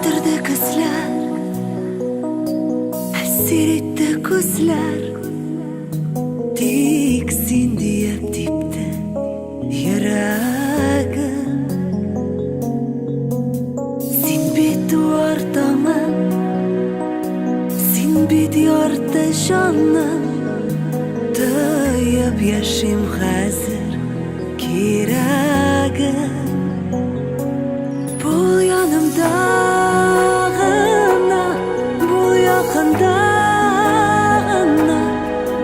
Өштерде көзләр, әсир итте күзләр. Тик син диеп типте йөрәгем. Син бит туар таңым, син бит ярты җаным. Тоеп яшим хәзер кирәгем. Бул янымда гына, бул якында гына,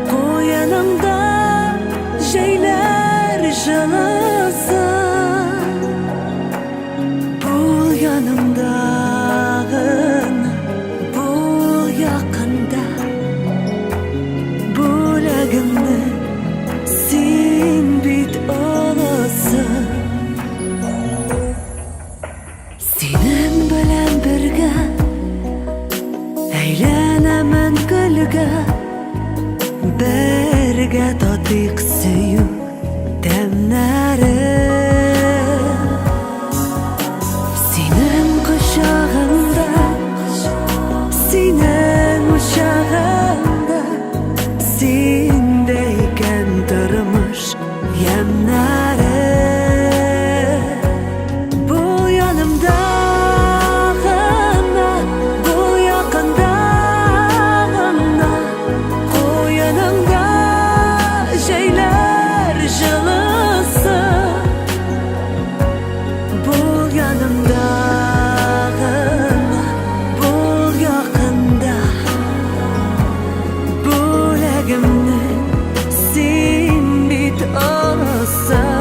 куеныңда җәйләр җылысы. Бул янымда гына, бул якында, бүләгемне син бит олысы. Синең белән бергә әйләнәмен көлгә, бергә татыйк сөю тәмнәрен. Синең кочагыңда, синең учагыңда, синдә икән тормыш ямьнәре. Бул янымда гына, бул якында гына, куеныңда җәйләр җылысы. Бул янымда гына, бул якында, бүләгемне син бит аласың.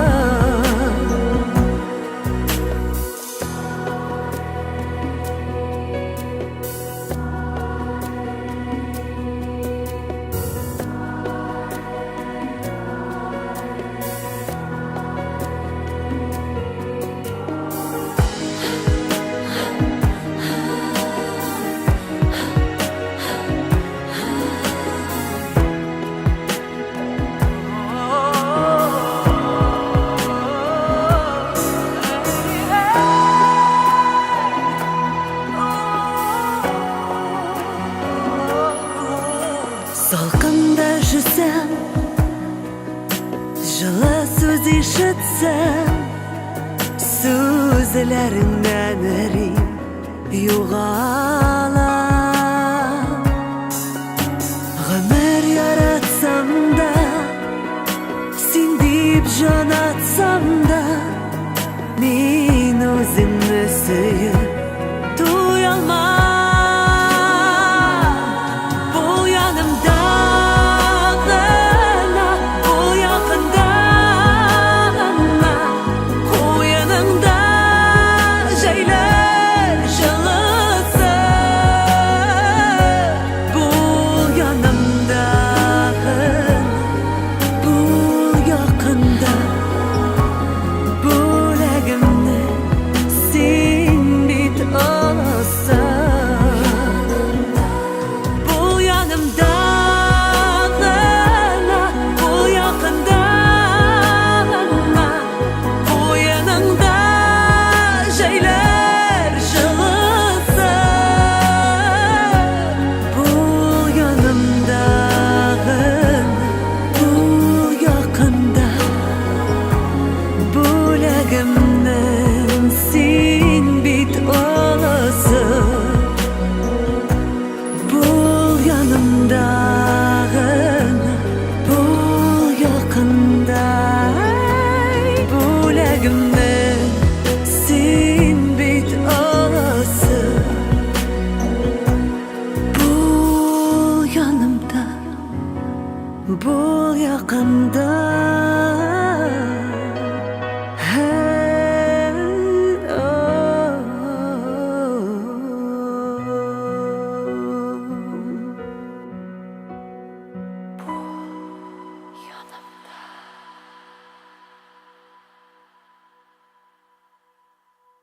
Салкында жүрсем, жылы сөз ишетсем, сүзләреңнән эрим, югала. Гомер яратсам да, син дип җан атсам да, мин үзеңне сөеп.